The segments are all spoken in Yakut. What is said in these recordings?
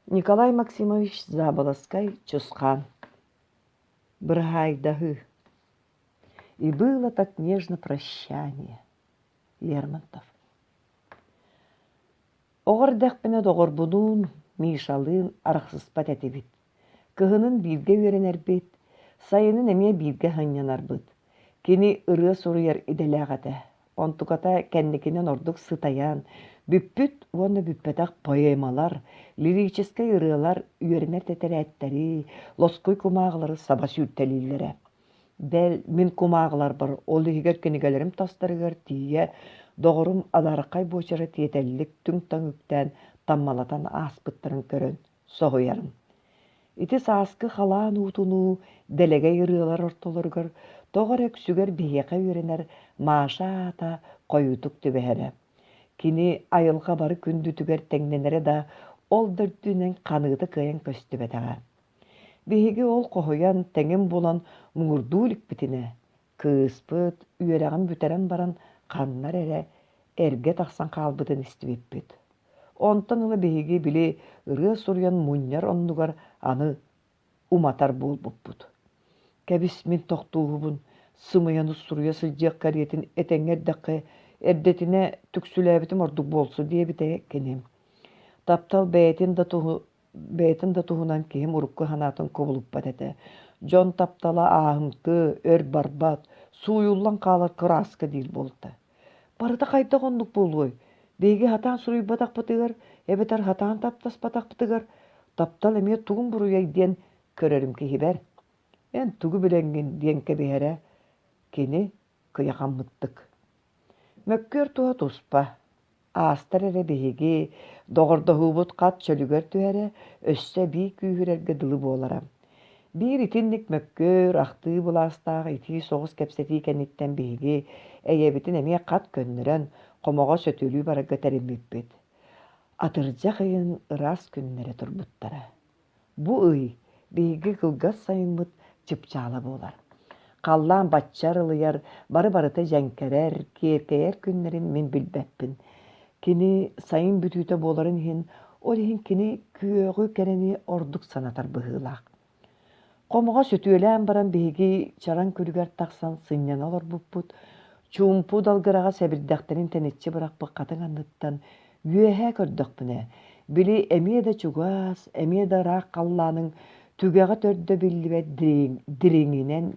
Николай Максимович Заболоцкай Чусхаан Быраһаайдаһыы И было так нежно прощание Лермонтов Оҕо эрдэхпинэ доҕорбунуун Мишалыын арахсыспат этибит. Кыһынын бииргэ үөрэнэрбит, сайынын эмиэ бииргэ сынньанарбыт. Кини ырыа суруйар идэлээх этэ. Онтуката кэнникинэн ордук сытайан, бүппүт уонна бүппэтэх поэмалар, лирическэй ырыалар үөрэнэр тэтэрээттэри, лоскуй кумааҕылары саба сүүртэлииллэрэ. Бэл, мин кумааҕыларбар, ол иһигэр кинигэлэрим тастарыгар тиийэ, доҕорум адаархай буочара тиэтэллик түҥ-таҥ үктээн таммалатан ааспыттарын көрөн соһуйарым. Ити сааскы халаан уутунуу дэлэгэй ырыалар ортолоругар тоҕо эрэ үксүгэр биһиэхэ үөрэнэр Маша аата хойуутук түбэһэрэ. Кини айылҕа бары күндүтүгэр тэҥнэнэрэ да, ол да үрдүнэн ханыыта кыайан көстүбэтэҕэ. Биһиги ол хоһуйан, тэҥин булан муҥурдуу иликпитинэ, кыыспыт үөрэҕин бүтэрэн баран ханна эрэ эргэ тахсан хаалбытын истибиппит. Онтон ыла биһиги били ырыа суруйан мунньар оннугар аны уматар буолбуппут. Кэбис мин тохтууһубун, сымыйаны суруйа сылдьыах кэриэтин этэҥҥэ эрдэххэ эрдэтинэ түксүлээбитим ордук буолсу диэбитэ кини. Таптал бэйэтин да туһу Бэйэтин да туһунан киһим урукку санаатын кубулуппат этэ. Дьон таптала ааһымтыы, өр барбат, сууйуллан хаалар кырааска диир буолта. Барыта хайдах оннук буолуой? Биһиги сатаан суруйбатахпытыгар эбэтэр сатаан таптаспатахпытыгар таптал эмиэ тугун буруйай диэн көрөрүм киһибэр. Эн тугу билэҥҥин диэн кэбиһэрэ кини кыйахаммыттык. Мөккүөр туһа туспа. Аастар эрэ биһиги доҕордоһуубут хат чөлүгэр түһэрэ, өссө эбии күүһүрэргэ дылы буолара. Биир итинник мөккүөр, ахтыы былаастаах итии соҕус кэпсэтии кэнниттэн биһиги эйэбитин эмиэ хат көннөрөн, хомоҕо сөтүөлүү барарга тэриммиппит. Атырдьах ыйын ыраас күннэрэ турбуттара. Бу ый биһиги кылгас сайыммыт чыпчаала буолар. Халлаан бачча арылыйар, бары-барыта дьэҥкэрэр, киэркэйэр күннэрин мин билбэппин. Кини сайын бүтүүтэ буоларын иһин, ол иһин кини күөҕү кэрэни ордук санатар быһыылаах. Хомоҕо сөтүөлээн баран биһиги чараҥ күлүгэр тахсан сынньана олорбуппут, чуумпу далгыраҕа сэбирдэхтэрин тэниччи бырахпыт хатыҥ анныттан үөһэ көрдөхпүнэ, били эмиэ да чугас, эмиэ да ыраах халлааныҥ түгэҕэ төрдө биллибэт дириҥ, дириҥинэн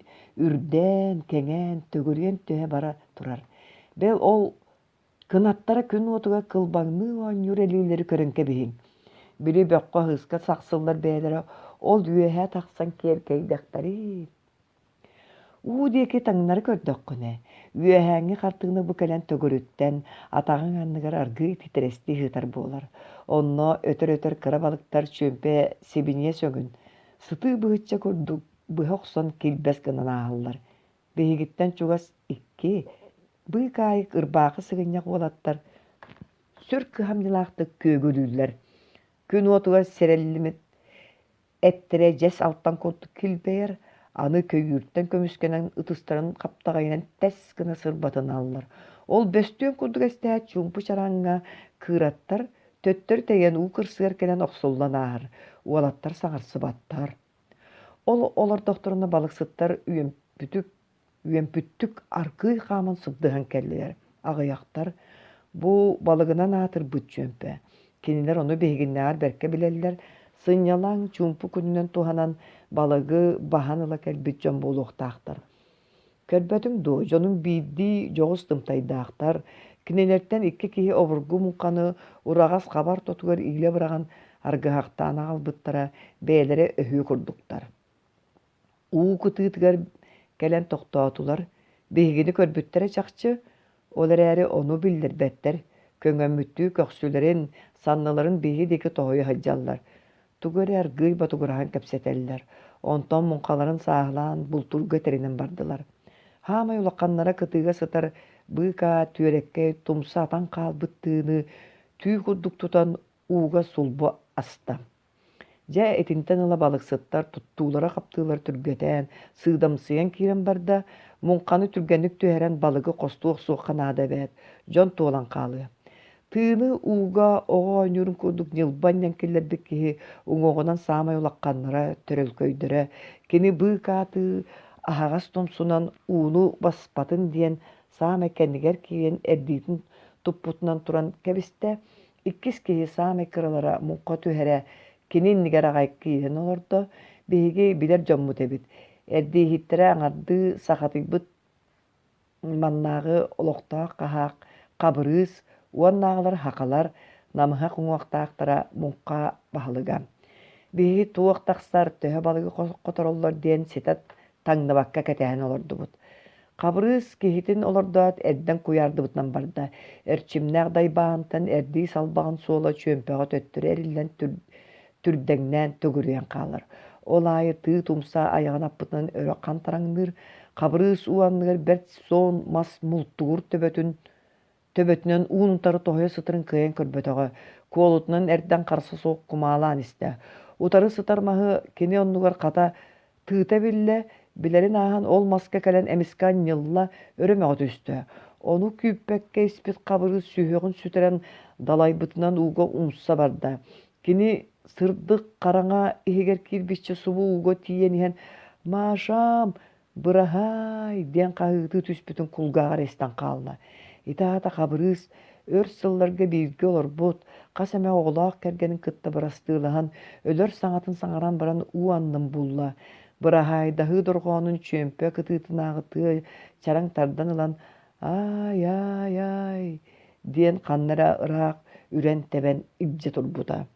үрдээн, кэҥээн, төгүрүйэн түһэ бара турар. Бэл ол Кынаттара күн уотугар кылбаҥныы оонньуур элиилэри көрөн кэбиһиҥ. Били бөххө ыһыска сахсыллар бэйэлэрэ ол үөһэ тахсан киэркэйдэхтэрий. Уу диэки таҥнары көрдөххүнэ, үөһээҥҥи хартыына бу кэлэн төгүрүттэн, атаҕыҥ анныгар аргыый титирэстии сытар буолар. Онно өтөр-өтөр кыра балыктар чүөмпэ сибиниэс өҥүн, сытыы быһычча курдук быһа охсон килбэс гынан ааһаллар. Биһигиттэн чугас икки, быыкаайык ырбаахы сыгынньах уолаттар сүр кыһамньылаахтык күөгүлүүллэр. Күн уотугар сэрэллимит эттэрэ дьэс алтан курдук килбэйэр, аны көйүүртэн көмүскэнэн ытыстарын хаптаҕайынан тэс гына сырбатыналлар. Ол бөстүөн курдук эстээт чуумпу чараҥҥа кыыраттар төттөрү тэйэн уу кырсыгар кэлэн охсуллан ааһар, уолаттар саҥарсыбаттар. Ол олордохторуна балыксыттар үөмпүтүк үөмпүттүк аргыый хааман сыбдыһан кэллилэр. Аҕыйахтар бу балыгынан аатырбыт чүөмпэ. Кинилэр ону биһигиннээҕэр бэркэ билэллэр, сынньалаҥ, чуумпу күнүнэн туһанан балыгы баһан ыла кэлбит дьон буолуохтаахтар. Көрбөтүҥ дуо, дьонум биирдии дьоҕус тымтайдаахтар, кинилэртэн икки киһи обургу муҥханы ураҕас хаба ортотугар иилэ быраҕан аргыһахтаан аҕалбыттара, бэйэлэрэ өһүө курдуктар. Уу кытыытыгар кэлэн тохтоотулар, биһигини көрбүттэрэ чахчы, ол эрээри ону биллэрбэттэр, көҥөммүттүү көхсүлэрин, санныларын биһиги диэки тоһуйа сылдьаллар. Тугу эрэ аргыый ботугураһан кэпсэтэллэр, онтон муҥхаларын сааһылаан бултуурга тэринэн бардылар. Хаамай улаханнара кытыыга сытар быыкаа түөрэккэй тумса атан хаалбыт тыыны түү курдук тутан ууга сулбу аста. Дьэ, итинтэн ыла балыксыттар туттуулара-хаптыылара түргэтээн, сыыдамсыйан киирэн барда, муҥханы түргэнник түһэрэн балыгы хостуу охсуохха наада эбээт, дьон туолан хаалыа. Тыыны ууга оҕо оонньуурун курдук ньылба анньан киллэрбит киһи уҥуоҕунан саамай улаханнара, төрөлкөйдөрө. Кини быыкаатыы аһаҕас тумсунан ууну баспатын диэн саамай кэннигэр киирэн эрдиитин туппутунан туран кэбистэ. Иккис киһи саамай кыралара муҥха түһэрэ кини иннигэр аҕай киирэн олордо. Биһиги билэр дьоммут эбит. Эрдииһиттэрэ аҥардыы сахатыйбыт Маннааҕы олохтоох хаһаах Хабырыыс уоннааҕылар хахалар, намыһах уҥуохтаахтара муҥха баһылыга. Биһиги туох тахсар, төһө балыгы хотороллор диэн ситэ таҥныбакка кэтэһэн олордубут. Хабырыыс киһитин олордоот эрдэн куйаардыбытынан барда. Эрчимнээх дайбаантан эрдии салбаҕын суола чүөмпэҕэ төттөрү эриллэн түрдэҥнээн төгүрүйэн хаалар. Ол аайы тыы тумса айаҕын аппытынан өрө хантараҥныыр, Хабырыыс уу анныгар бэрт суон мас мултугур төбөтүн төбөтүнэн уун утары тоһуйа сытарын кыайан көрбөтөҕө, куолутунан эрдэн харса суох кумаалаан истэ. Утары сытар маһы кини оннугар хата тыыта биллэ, билэрин ааһан ол маска кэлэн эмискэ анньылла, өрө мөҕө түстэ. Ону күүппэккэ испит Хабырыыс сүһүөҕүн сүтэрэн далайбытынан ууга умса барда. Кини сырдык хараҥа иһигэр киирбиччэ субу ууга тиийэн иһэн «Машам, быраһаай!» диэн хаһыытыы түспүтүн кулгааҕар истэн хаалла. Ити аата Хабырыыс өр сылларга бииргэ олорбут, хас эмэ оҕолоох кэргэнин кытта бырастыылаһан, өлөр саҥатын саҥаран баран уу аннын булла. Быраһаайдаһыы дорҕоонун чүөмпэ кытыытынааҕы тыа чараҥ тардан ылан «Аай-аай-аай!» диэн ханна эрэ ыраах үрэн-тэбэн илдьэ турбута.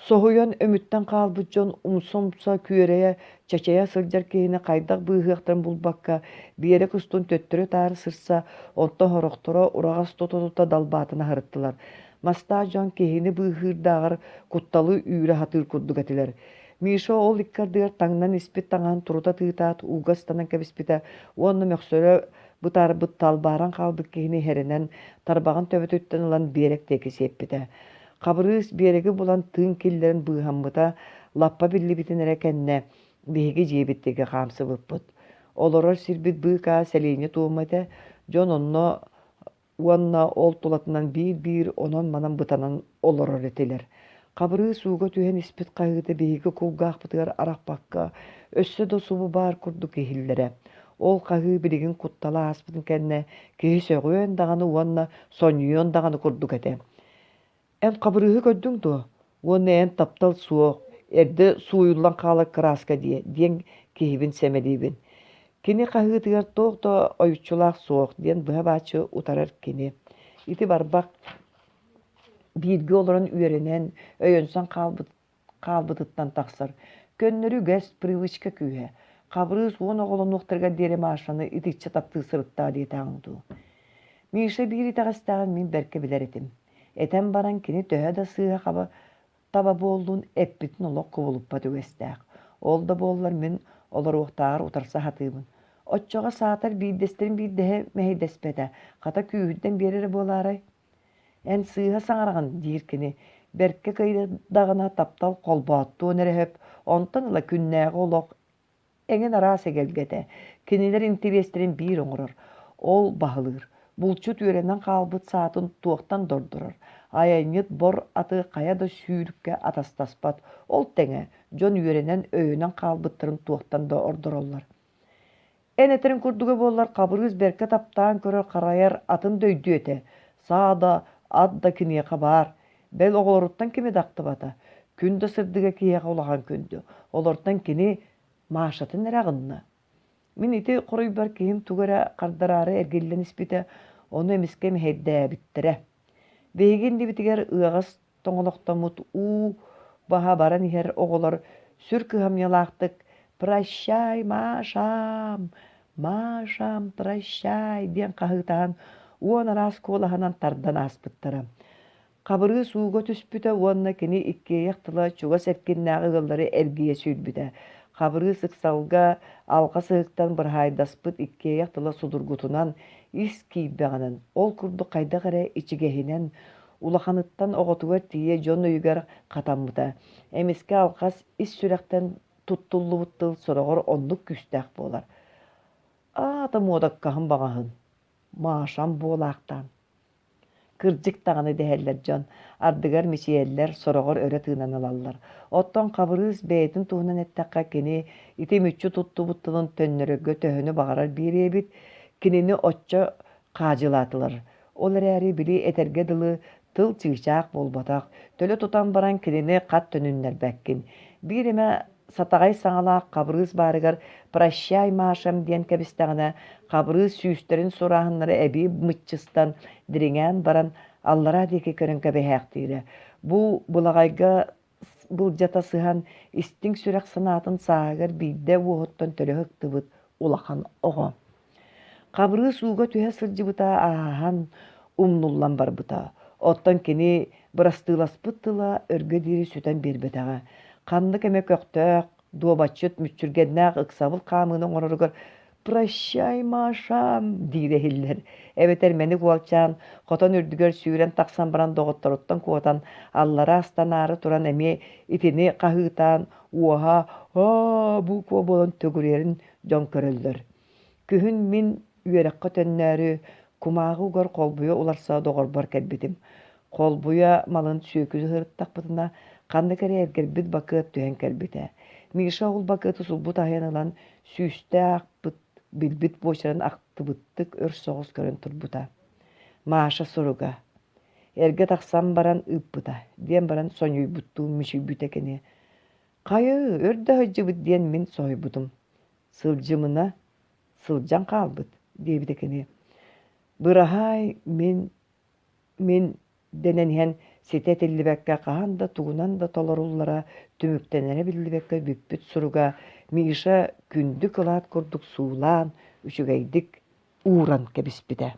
Соһуйан өмүттэн хаалбыт дьон умса-умса күөрэйэ, чачайа сылдьар киһини хайдах быыһыахтарын булбакка, биэрэк устун төттөрү-таары сырса, онтон сорохторо ураҕас тута-тута далбаатана сырыттылар. Мастаах дьон киһини быыһыырдааҕар кутталы үүрэ сатыыр курдук этилэр. Миша ол икки ардыгар таҥнан испит таҥаһын турута тыытаат ууга ыстанан кэбиспитэ уонна мөхсөрө бытаарбыт талбааран хаалбыт киһини иһэринэн тарбаҕын төбөтүттэн ылан биэрэк диэки сиэппитэ. Хабырыыс биэрэги булан тыын киллэрэн быыһаммыта лаппа биллибитин эрэ кэннэ биһиги дьиэбит диэки хаамсыбыппыт. Олорор сирбит быыкаа сэлиэнньэ туома этэ, дьон онно уонна ол тулатынан биир-биир онон-манан бытанан олорор этилэр. Хабырыыс ууга түһэн испит хаһыыта биһиги кулгаахпытыгар арахпакка, өссө да субу баар курдук иһиллэрэ. Ол хаһыы билигин куттала ааспытын кэннэ киһи сөҕүөн даҕаны уонна сонньуйуон даҕаны курдук этэ. Эн хабырыыһы көрдүҥ дуо? Уонна эн таптал суох, эрдэ сууйуллан хаалар кырааска диэ диэн киһибин сэмэлиибин. Кини хаһыытыгар туох да ойуччулаах суох диэн быһа-бааччы утарар кини. Ити барбах бииргэ олорон үөрэнэн, өйөнсөн хаалбыт хаалбытыттан тахсар. Көннөрү үгэс, привычка күүһэ. Хабырыыс уон оҕолонуохтарыгар диэри Машаны итиччэ таптыы сырыттаа диэтэҕиҥ дуу. Миша биир итэҕэстээҕин мин бэркэ билэр этим. Этэн баран кини төһө да сыыһа-хаба таба буоллун, эппитин олох кубулуппат үгэстээх. Ол да буоллар мин олоруохтааҕар утарса сатыыбын. Оччоҕо саатар биирдэстэрин биирдэһэ мэһэйдэспэтэ, хата күүһүрдэн биэрэрэ буолаарай? Эн сыыһа саҥараҕын, диир кини, бэркэ кыайдаҕына таптал холбооттуон эрэ сөп, онтон ыла күннээҕи олох эҥин араас эгэлгэтэ, кинилэр интэриэстэрин биир оҥорор, ол баһылыыр. Булчут үөрэнэн хаалбыт саатын туохтан да ордорор, айанньыт бор аты хайа да сүүрүккэ атастаспат, ол тэҥэ дьон үөрэнэн өйөнөн хаалбыттарын туохтан да ордороллор. Эн этэриҥ курдуга буоллар, Хабырыыс бэркэ таптаан көрөр-харайар атын да өйдүө этэ, саа да, ат да киниэхэ баар, бэл оҕолоруттан кими да ахтыбата, күн да сырдыга киһиэхэ улахан күндү, олортон кини Машатын эрэ аҕынна. Мин ити хоруйбар киһим тугу эрэ хардараары эргиллэн испитэ, ону эмискэ мэһэйдээбиттэрэ. Биһиги иннибитигэр ыаҕас тоҥолохтоммут уу баһа баран иһэр оҕолор сүр кыһамньылаахтык «Прощай, Машам! Машам, прощай!» диэн хаһыытаан уон араас куолаһынан тардан ааспыттара. Хабырыыс ууга түспүтэ уонна кини иккиэйэх тыла чугас эркиннээҕи ыаллары эргийэ сүүрбүтэ. Хабырыыс ыксалга алҕас ыһыктан быраһаайдаспыт иккиэйэх тыла судургутунан, ис киирбэҕинэн, ол курдук хайдах эрэ ичигэһинэн, улаханыттан оҕотугар тиийэ дьон өйүгэр хатаммыта. Эмискэ алҕас ис сүрэхтэн туттуллубут тыл сороҕор оннук күүстээх буолар. Аата муодаккаһын баҕаһын, Машам буолаахтаан. Кырдьык даҕаны дэһэллэр дьон, ардыгар мичийэллэр, сороҕор өрө тыынан ылаллар. Оттон Хабырыыс бэйэтин туһунан эттэххэ, кини ити мүччү туттубут тылын төннөрөргө төһөнү баҕарар биэриэ эбит, кинини оччо хаадьылаатылар. Ол эрээри, били этэргэ дылы, тыл чыычаах буолбатах, төлө тутан баран кинини хат төнүннэрбэккин. Биир эмэ сатаҕай саҥалаах Хабырыыс баарыгар «Прощай, Машам» диэн кэбистэҕинэ, Хабырыыс сүүстэрин сурааһыннара эбии мыччыстан, дириҥээн баран, аллараа диэки көрөн кэбиһээхтиирэ. Бу былаҕайга былдьата сыһан, истиҥ сүрэх санаатын сааһыгар биирдэ уоһуттан төлө ыктыбыт улахан оҕо. Хабырыыс ууга түһэ сылдьыбыта ааһан, умнуллан барбыта. Оттон кини бырастыыласпыт тыла өргө диэри сүтэн биэрбэтэҕэ. Ханнык эмэ көхтөөх, дуобатчыт мүччүргэннээх ыксабыл хаамыыны оҥороругар «Прощай, Машам!» диирэ иһиллэр. Эбэтэр мэник уолчаан хотон үрдүгэр сүүрэн тахсан баран доҕотторуттан куотан, аллара астанаары туран эмиэ итини хаһыытаан, уоһа «Аа, буква» буолан төгүрүйэрин дьон көрөллөр. Күһүн мин үөрэххэ төннөөрү, кумааҕы угар холбуйа уларса доҕорбор кэлбитим. Холбуйа малын сүөкүлү сырыттахпытына, ханнык эрэ эргэрбит бакыат түһэн кэлбитэ. Миша ол бакыаты сулбу таһыйан ылан, сүүстэ аахпыт, билбит буочарын ахтыбыттык өр соҕус көрөн турбута. Маша суруга: «Эргэ тахсан баран ыыппыта» диэн баран сонньуйбуттуу мүчүйбүтэ кини. «Хайы, өр да сылдьыбыт» диэн мин соһуйбутум. «Сылдьымына, сылдьан хаалбыт» диэбитэ кини. «Быраһаай, мин, мин» дэнэн иһэн ситэ этиллибэккэ хаһан да тугунан да толоруллара, түмүктэнэрэ биллибэккэ бүппүт суруга Миша күндү кылаат курдук суулаан, үчүгэйдик ууран кэбиспитэ.